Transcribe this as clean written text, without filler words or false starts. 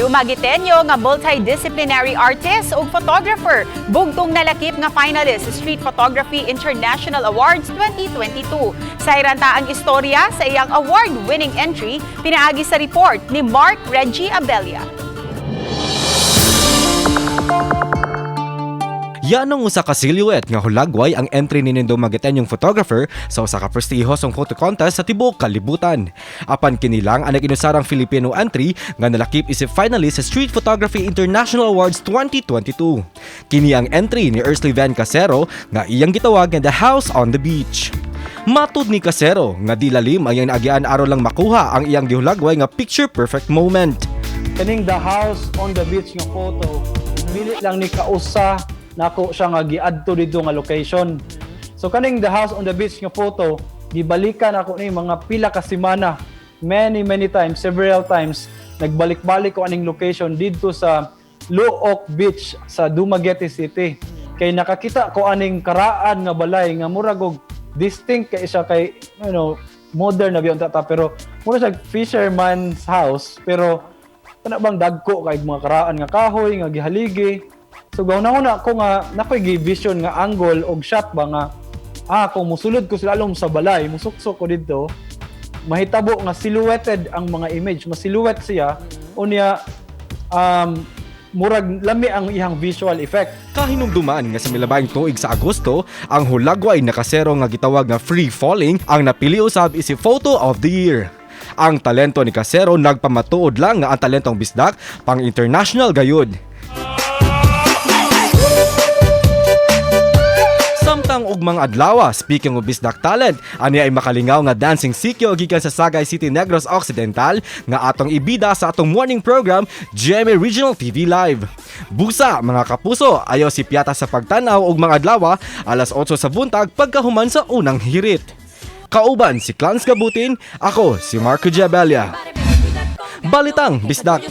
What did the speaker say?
Dumagueteño nga multidisciplinary artist ug photographer, bugtong nalakip nga finalist sa Street Photography International Awards 2022. Sayran ta ang istorya sa iyang award-winning entry pinaagi sa report ni Mark Reggie Abella. Yanong usa ka silhouette nga hulagway ang entry ni nindo Dumagueteñong photographer sa usa ka prestihosong photo contest sa tibuok kalibutan. Apan kini lang ang nag-inusarang Filipino entry nga nalakip isip finalist sa Street Photography International Awards 2022. Kini ang entry ni Ursley Van Casero nga iyang gitawag nga The House on the Beach. Matud ni Casero nga di lalim ang iyang naagian aron lang makuha ang iyang gihulagway nga picture perfect moment. Kaning The House on the Beach nga photo, dili lang ni kausa nako siya nga giadto didto nga location. So kaning The House on the Beach nga photo, gibalikan ako ni mga pila ka semana, many, many times, several times nagbalik-balik ko aning location didto sa Looc Beach sa Dumaguete City. Kay nakakita ko aning karaan nga balay nga murag og distinct kay siya, kay modern na biyon ta, pero mura siya fisherman's house, pero kana bang dagko kay mga karaan nga kahoy nga gihaligi. So gahuna ko nga nakoy gi-vision nga angle og shot ba nga kung musulod ko sa lalom sa balay, musuksok ko didto, mahitabo nga silhouetted ang mga image, masilhouette siya unya murag lami ang iyang visual effect. Kahinumduman nga sa milabayng tuig sa Agosto, ang hulagway na Casero nga gitawag nga Free Falling ang napili usab isip Photo of the Year. Ang talento ni Casero nagpamatuod lang nga ang talentong bisdak pang international gayud. Samtang ugmang adlaw, speaking of bisdak talent, ani ay makalingaw nga dancing sikyo gikan sa Sagay City, Negros Occidental nga atong ibida sa atong morning program GMA Regional TV Live. Busa mga kapuso, ayaw si Piata sa pagtanaw og mga adlaw alas 8 sa buntag pagkahuman sa unang hirit. Kauban si Clans Gabutin, ako si Marco Giabella. Balitang Bisdak.